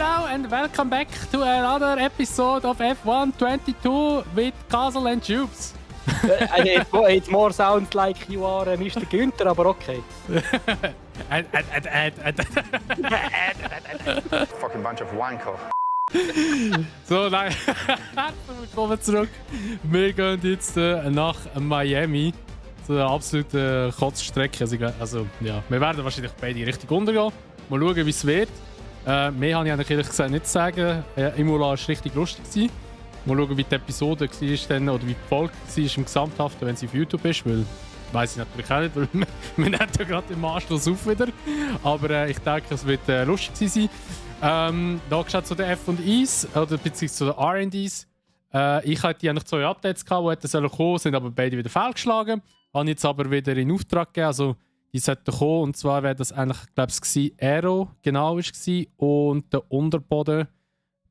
Hello and welcome back to another episode of F122 with Castle and Tubes. It more sounds like you are Mr. Günther, aber okay. Fucking bunch of wanker. So, nein. Willkommen zurück. Wir gehen jetzt nach Miami. So eine absolute Kotzstrecke. Also, ja, wir werden wahrscheinlich beide richtig untergehen. Mal schauen, wie es wird. Mehr habe ich eigentlich ehrlich gesagt nicht zu sagen. Imola war richtig lustig. Mal schauen, wie die Episode war oder wie die Folge war im Gesamthaften, wenn sie auf YouTube ist. Weil, weiss ich natürlich auch nicht, weil wir nehmen ja gerade im Anschluss auf wieder. Aber ich denke, es wird lustig sein. Da geschaut zu den F&Is oder beziehungsweise zu den R&Ds. Ich hatte eigentlich 2 Updates gehabt, die hätten kommen, sind aber beide wieder fehlgeschlagen. Habe jetzt aber wieder in Auftrag gegeben. Also, die sollten kommen. Und zwar wäre das eigentlich, glaube ich, Aero genau war und der Unterboden,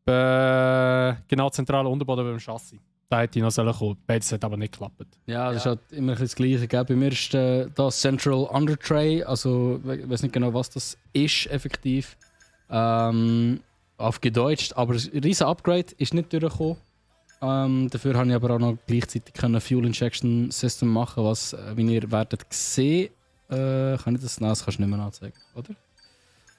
genau, zentraler Unterboden beim Chassis. Da hätte ich noch kommen. Beides hat aber nicht geklappt. Ja, das ist halt immer das Gleiche. Gell? Bei mir ist das Central Undertray, also ich weiß nicht genau, was das ist effektiv. Aufgedeutscht, aber ein riesen Upgrade ist nicht durchgekommen. Dafür habe ich aber auch noch gleichzeitig ein Fuel Injection System machen, was, wie ihr werdet sehen, kann ich das? Nein, das kannst du nicht mehr anzeigen, oder?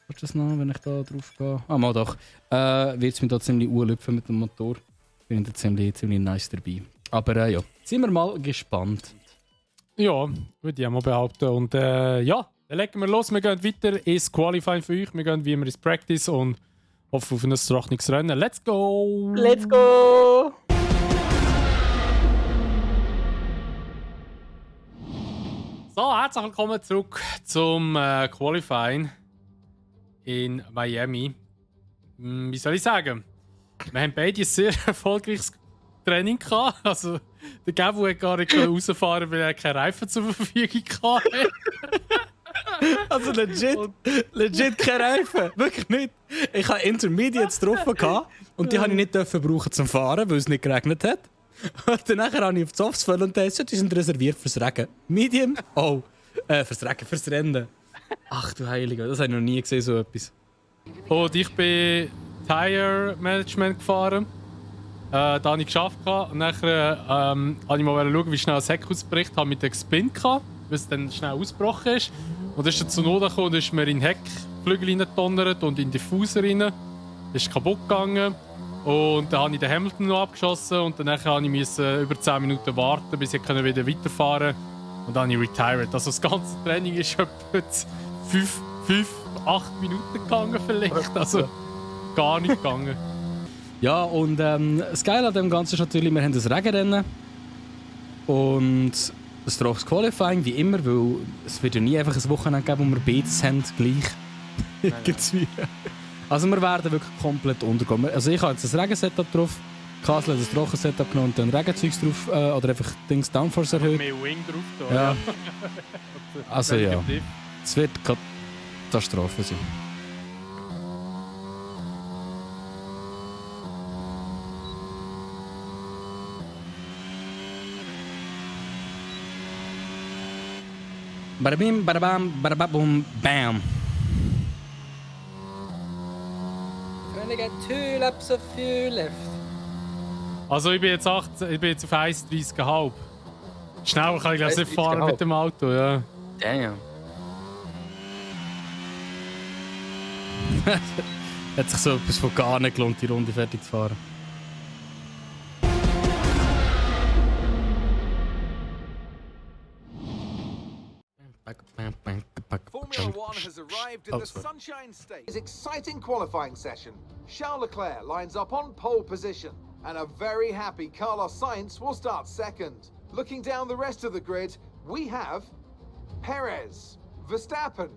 Willst du das noch, wenn ich da drauf gehe? Ah, mal doch. Wird es mir da ziemlich urlüpfen mit dem Motor. Bin da ziemlich nice dabei. Aber ja, sind wir mal gespannt. Ja, würde ich auch mal behaupten. Und ja, dann legen wir los. Wir gehen weiter ins Qualifying für euch. Wir gehen wie immer ins Practice und hoffen auf ein trockenes Rennen. Let's go! Let's go! So, herzlich willkommen zurück zum Qualifying in Miami. Wie soll ich sagen? Wir haben beide ein sehr erfolgreiches Training gehabt. Also, der Gabu hat gar nicht rausfahren, weil er keine Reifen zur Verfügung hatte. Also legit keine Reifen. Wirklich nicht. Ich hatte Intermediates drauf und die habe ich nicht brauchen zum Fahren, weil es nicht geregnet hat. Und dann habe ich auf die Softs gefüllt und die sind reserviert fürs Regen. Medium? Oh, fürs Regen, fürs Rennen. Ach du Heiliger, das habe ich noch nie gesehen, so etwas. Und ich bin Tire Management gefahren. Da habe ich geschafft. Und nachher wollte ich mal schauen, wie schnell das Heck ausbricht. Ich hatte mit dem Spin, weil es dann schnell ausgebrochen ist. Und dann ist er zu Not gekommen und ist mir in den Heckflügel reingedonnert und in den Diffuser rein. Ist kaputt gegangen. Und dann habe ich den Hamilton noch abgeschossen. Und dann musste ich über 10 Minuten warten, bis ich wieder weiterfahren konnte. Und dann habe ich retired. Also das ganze Training ist etwa 8 Minuten gegangen vielleicht. Also gar nicht gegangen. Ja, und das Geile an dem Ganzen ist natürlich, wir haben das Regenrennen. Und das trockenes Qualifying, wie immer, weil es wird ja nie einfach ein Wochenende geben, wo wir beides haben, gleich. Irgendwie. Also wir werden wirklich komplett untergehen. Also ich habe jetzt das Regensetup drauf, Castle hat das Trockensetup genommen und dann Regenzeugs drauf, oder einfach Downforce erhöht. Mehr Wing drauf da. Ja. Also ja, es wird Katastrophe sein. Badabim, badabam, badababum, bam. We only got 2 laps of fuel left. Also ich bin jetzt auf 1,30,5. Schneller kann ich glaube nicht fahren mit dem Auto, ja. Damn. Hat sich so etwas von gar nicht gelohnt, die Runde fertig zu fahren. Formula One has arrived in the Sunshine State. His exciting qualifying session. Charles Leclerc lines up on pole position, and a very happy Carlos Sainz will start second. Looking down the rest of the grid, we have Perez, Verstappen,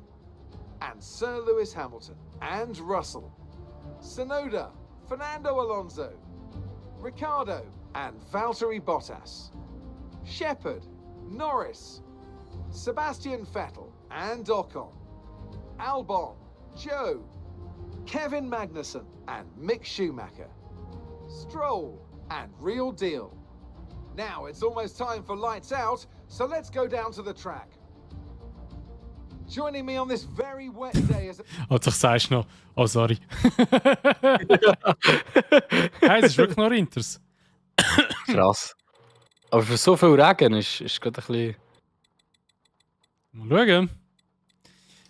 and Sir Lewis Hamilton, and Russell, Tsunoda, Fernando Alonso, Ricciardo, and Valtteri Bottas, Shepard, Norris, Sebastian Vettel and Ocon, Albon, Joe, Kevin Magnussen and Mick Schumacher, Stroll and Real Deal. Now it's almost time for lights out, so let's go down to the track. Joining me on this very wet day is Und ich sagst noch, oh sorry. Hey, es ist wirklich noch Inters. Krass. Aber für so viel Regen ist gerade ein bisschen... Mal schauen.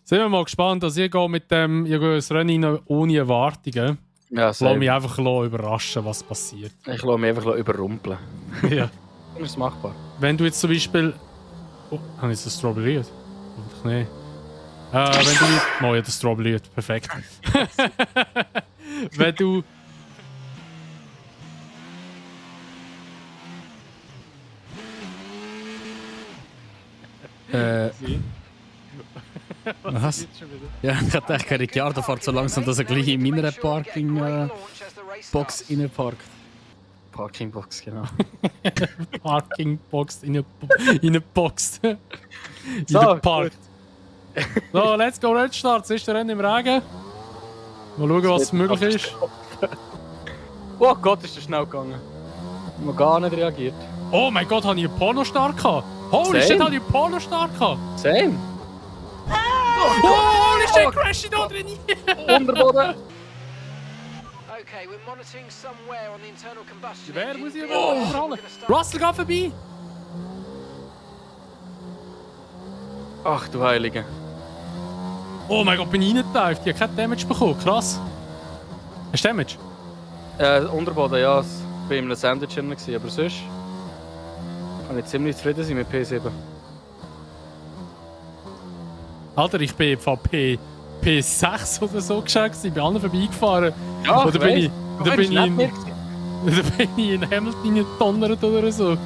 Sind wir mal gespannt, dass ich gehe mit dem, ich gehe ins Rennen rein ohne Erwartungen. Ja, Lass mich einfach überraschen, was passiert. Ich lasse mich einfach überrumpeln. Ja. Dann ist es machbar. Wenn du jetzt zum Beispiel... Oh, habe ich das strawberriert? Hoffentlich nicht. Wenn du... Oh, ja, das strawberriert. Perfekt. Wenn du... Was? Ja, ich dachte, Ricciardo fährt so langsam, dass er gleich in meiner Parking-Box reinparkt. Parkingbox, genau. Parkingbox in eine Box. In So, den Park. So, let's go, Red Start. Das ist der Rennen im Regen. Mal schauen, was möglich ist. Oh Gott, ist das schnell gegangen. Ich habe gar nicht reagiert. Oh mein Gott, habe ich einen Porno-Start gehabt? Holy Same. shit, habe ich einen Porno-Start gehabt? Same. Holy shit, crash ich da drin! Unterboden. Okay, we're monitoring somewhere on the internal combustion Wer engine. muss ich Oh. überholen? Russell, geh vorbei! Ach du Heilige. Oh mein Gott, bin ich reingetauft. Ich habe keinen Damage bekommen. Krass. Hast du Damage? Unterboden, ja. Ich war in einem Sandwich drin, aber sonst kann ich ziemlich zufrieden sein mit P7. Alter, ich bin von P6 oder so geschickt. Ich bin an vorbeigefahren. Ja, Oder bin ich, oder bin ich neben mir in, oder bin ich in Hamilton gedonnert oder so?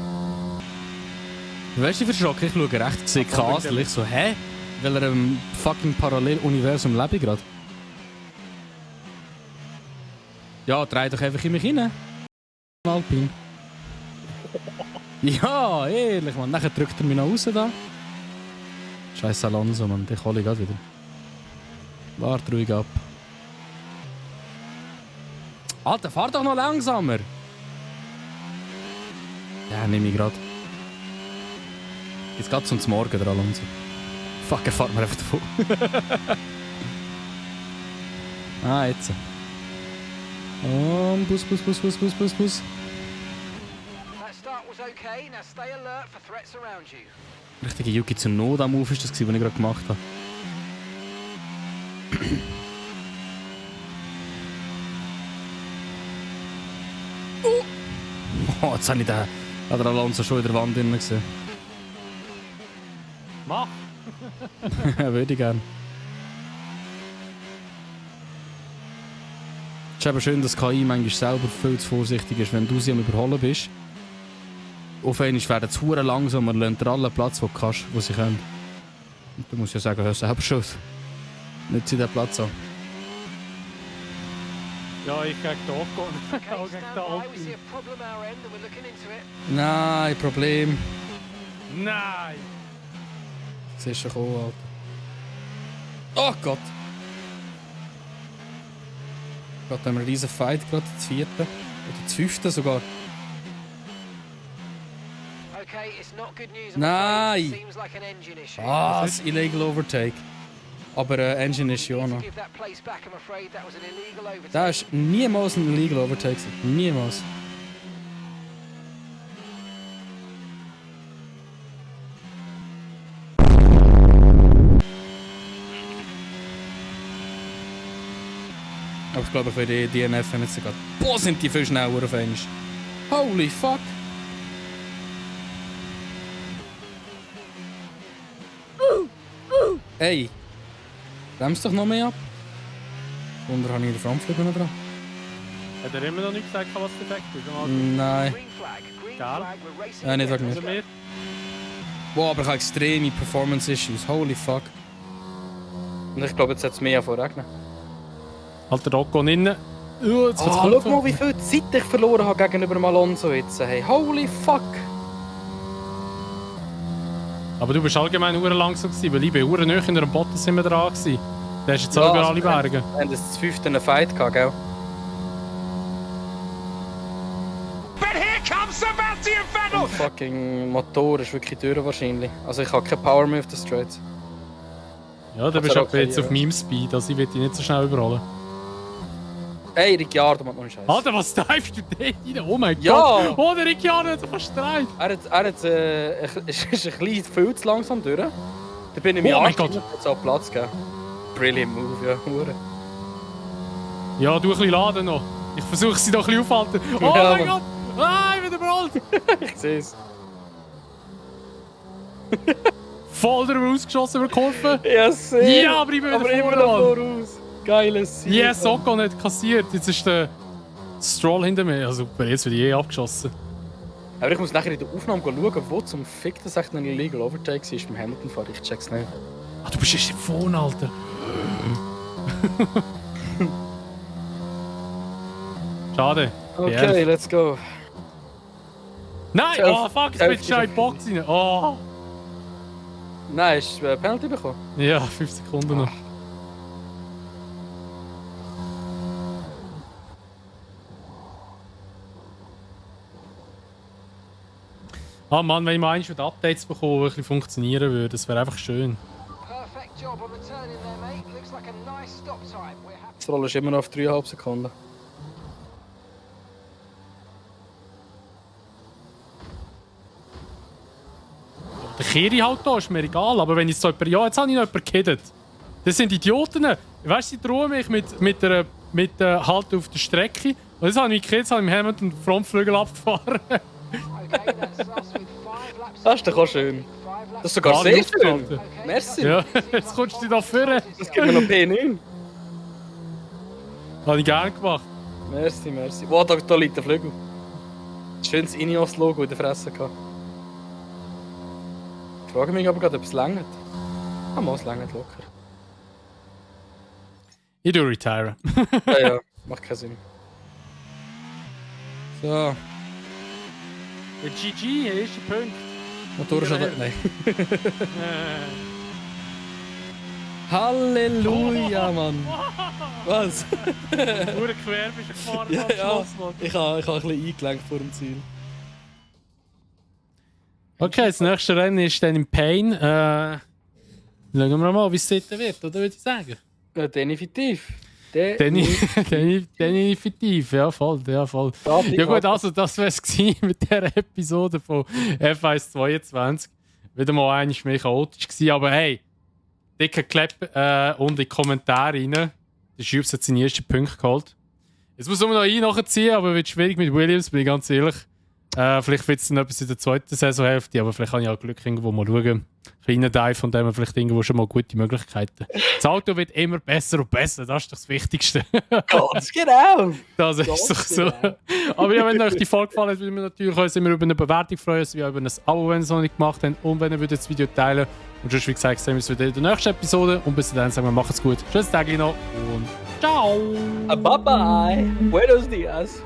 Weißt du, ich verschrocken? Ich schaue recht gesehen Castle. Ich so, hä? In welchem fucking Paralleluniversum lebe ich gerade? Ja, dreh doch einfach in mich rein. Alpin. Ja, ehrlich, man. Nachher drückt er mich noch raus da. Scheiß Alonso, man. Den hole ich gerade wieder. Warte ruhig ab. Alter, fahr doch noch langsamer! Ja, nehme ich gerade. Jetzt geht's zum Morgen, der Alonso. Fuck, er fährt mir einfach davon. Jetzt. Und Bus. That start was okay. Now stay alert for threats around you. Richtige Yuki Tsunoda-Move ist das, den ich gerade gemacht habe. Oh, jetzt habe ich den Alonso schon in der Wand drin gesehen. Mach! Würde ich gerne. Es ist eben schön, dass KI manchmal selber viel zu vorsichtig ist, wenn du sie am Überholen bist. Auf einmal werden sie verdammt langsam und lassen dir allen Platz, den du kannst, wo sie können. Und du musst ja sagen, hör selber schuld. Nicht sie den Platz an. Ja, ich gegen den Ocon. Okay, Auch gegen stand den by. We Alpin. see a problem our end and we're looking into it. Nein, Problem. Nein! Siehst du schon, Alter. Oh Gott! Gerade haben wir einen riesen Fight, gerade das 4. Oder das 5. sogar. Okay, it's not good news. I'm Nein. afraid. Seems like an engine issue. Das Illegal Overtake. Aber Engine ist ja auch Need to noch. give that place back. I'm afraid that was an illegal overtake. Das ist niemals ein Illegal Overtake. Niemals. Aber ich glaube, ich werde die DNF jetzt sogar. Boah, sind die viel schneller auf einmal. Holy fuck! Ey! Bremst doch noch mehr ab. Und habe ich den Frontflügel noch dran? Hat er immer noch nicht gesagt, was defekt ist? Nein. Green flag. Green Egal. flag. We're racing. Ja, nicht sag again. nicht. Mir? Wow, aber ich habe extreme Performance-Issues. Holy fuck. Und ich glaube, jetzt hat es mehr von regnen. Alter, der Ocon innen. Jetzt wird's Schau klopfen. mal, wie viel Zeit ich verloren habe gegenüber dem Alonso jetzt. Hey, holy fuck. Aber du bist allgemein sehr langsam gewesen, weil ich bin sehr nahe in einem Botten sind wir dran gewesen. Der ist jetzt Ja, auch über also alle Berge. Wir haben das 5. einen Fight gehabt, gell? Und fucking Motor ist wirklich teuer wahrscheinlich. Also ich habe keine Power mehr auf den Straights. Ja, du bist aber jetzt auf meinem Speed, also ich will dich nicht so schnell überholen. Hey, Ricciardo macht noch einen Scheiß. Alter, was divest du dort rein? Oh mein Ja. Gott! Oh, der Ricciardo hat fast Streit! ist ein bisschen viel zu langsam durch. Da bin ich mir Oh mein Gott. jetzt auch Platz gegeben. Brilliant Move, ja. Hure. Ja, du ein bisschen laden noch. Ich versuche sie doch ein bisschen aufhalten. Oh Ja, mein Mann. Gott! Ah, ich bin überrollt! Ich sehe es. Voll drüber ausgeschossen über die Kurve. Ja, sehr. Ja, aber ich bin aber wieder immer vorne, noch voraus. Geiles Ziel. Yes, Ocon hat kassiert. Jetzt ist der Stroll hinter mir. Also, jetzt wird ich abgeschossen. Aber ich muss nachher in der Aufnahme schauen, wo zum Fick das echt ein Illegal Overtake war beim Hamilton-Fahrer. Ich check's nicht. Ah, du bist jetzt vorne, Alter. Schade. Okay, let's go. Nein! Oh, fuck, jetzt bin ich schon in die Box rein. Oh! Nein, hast du Penalty bekommen? Ja, 5 Sekunden noch. Ah Mann, wenn ich mal eins von den Updates bekomme, die ein bisschen funktionieren würde, das wäre einfach schön. Perfect job on the turn in there, mate. Looks like a nice stop time. We're happy. Das Roll ist immer noch auf 3,5 Sekunden. Der Kehre halt da, ist mir egal, aber wenn ich so jemand, ja, jetzt habe ich noch jemanden gekiddet. Das sind Idioten. Weißt du, sie drohen mich mit Halt auf der Strecke. Und jetzt habe ich mich gekiddet, habe ich mit Hamilton den Frontflügel abgefahren. Okay, that's us with 5 laps. Das ist doch auch schön. 5 laps. Das ist sogar Gar sehr nicht schön. aufgehalten. Merci. Ja, jetzt kommst du da vorne. Das gibt mir noch P9. Habe ich gerne gemacht. Merci, merci. Wow, da liegt der Flügel. Schönes Ineos-Logo in der Fresse gehabt. Ich frage mich aber gerade, ob es längert. Ah, mal, es längert locker. Ich tue retire. Ja, ja, macht keinen Sinn. So, Der GG, er ist der Punkt. Motor ist aber... Nein. Halleluja, Mann. Was? Nur quer bist du gefahren Ja, am ja. Schluss, Mann. Ich habe ein bisschen eingelenkt vor dem Ziel. Okay, das nächste Rennen ist dann im Pain. Schauen wir mal, wie es dort wird, oder würde ich sagen? Ja, definitiv. Definitiv, ja voll, ja voll. Ja gut, also das wäre es mit dieser Episode von F1 22. Wieder mal eigentlich mehr chaotisch gewesen, aber hey, dicker Clap und in die Kommentare rein. Der Schubs hat seinen ersten Punkt geholt. Jetzt muss man noch nachziehen, aber wird schwierig mit Williams, bin ich ganz ehrlich. Vielleicht wird es dann etwas in der zweiten Saisonhälfte, aber vielleicht habe ich auch Glück, irgendwo mal schauen. Kleiner Dive, von dem vielleicht irgendwo schon mal gute Möglichkeiten. Das Auto wird immer besser und besser, das ist doch das Wichtigste. Ganz genau. Das ist doch so. Aber ja, wenn euch die Folge gefallen hat, würden wir natürlich uns immer über eine Bewertung freuen, sowie auch über ein Abo, wenn ihr es noch nicht gemacht habt. Und wenn ihr das Video teilen. Und sonst, wie gesagt, sehen wir uns wieder in der nächsten Episode. Und bis dann sagen wir, macht's gut. Schönes Tag noch und ciao! Bye bye. Buenos dias.